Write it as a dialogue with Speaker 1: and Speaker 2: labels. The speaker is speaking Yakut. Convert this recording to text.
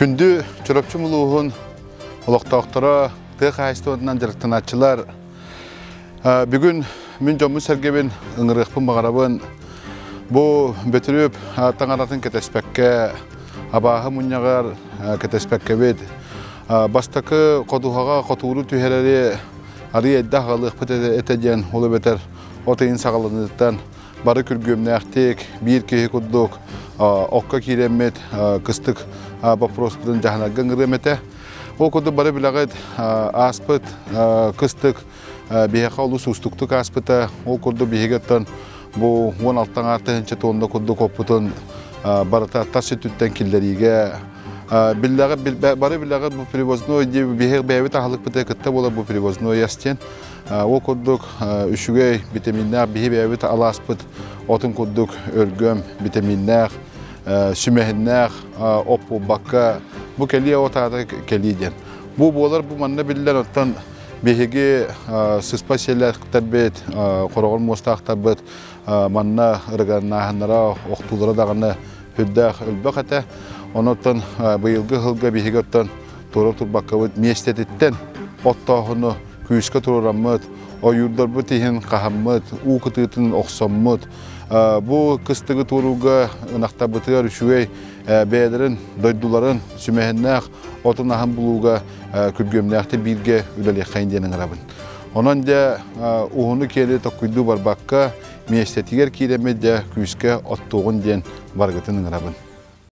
Speaker 1: Күндү Чурапчы улууһун олохтоохторо, тыа хаһаайыстыбатынан дьарыктанааччылар, бүгүн мин дьоммун-сэргэбин ыҥырыахпын баҕарабын. Бу Бөтүрүөп таҥаратын кэтэспэккэ, абааһы мунньаҕар кэтэспэккэбит, бастакы ходуһаҕа хотууру түһэрэри арыый эрдэ аҕалыахпыт этэ диэн, ол эбэтэр от ыйын саҕаланыытыттан бары күргүөмнээхтик, биир киһи курдук окко киирэммит кыстык боппуруоспутун дьаһанарга ыҥырыам этэ. Ол курдук бары билэҕит, ааспыт кыстык биһиэхэ олус уустуктук ааспыта. Ол курдук биһиги оттон бу 16 аҥаар тыһыынча тонна курдук оппутун барыта тас өттүттэн киллэриигэ биллэҕит, бары билэҕит, бу привозной биһиги бэйэбит аһылыкпытыгар кытта буолар бу привозной ас диэн. Ол курдук үчүгэй витаминнээх биһи бэйэбит алааспыт отун курдук өлгөм витаминнээх, сүмэһиннээх оп буолбакка, бу кэлиэ от аата кэлии диэн. Бу буолар бу манна биллэр оттон биһиги сыспай сиэллээхтэрбит, хороҕор муостаахтарбыт манна ырыганнааһыннара, охтуулара даҕаны сүрдээх өлбөх этэ. Онон быйылгы сылга биһиги оттон туора турбаккабыт миэстэтиттэн оттооһуну күүскэ туруораммыт, ойуурдарбыт иһин хаһаммыт, уу кытыытын охсоммут, бу кыстыгы туорууга ынахтарбытыгар үчүгэй бэйэлэрин дойдуларын сүмэһиннээх отун аһын булууга күргүөмнээхтик бииргэ үлэлиэххэйин диэн ыҥырабын. Онон дьэ уһуну-киэли токкуйдуу барбакка миэстэтигэр киирэммит дьэ күүскэ оттуоҕун диэн барыгытын ыҥырабын.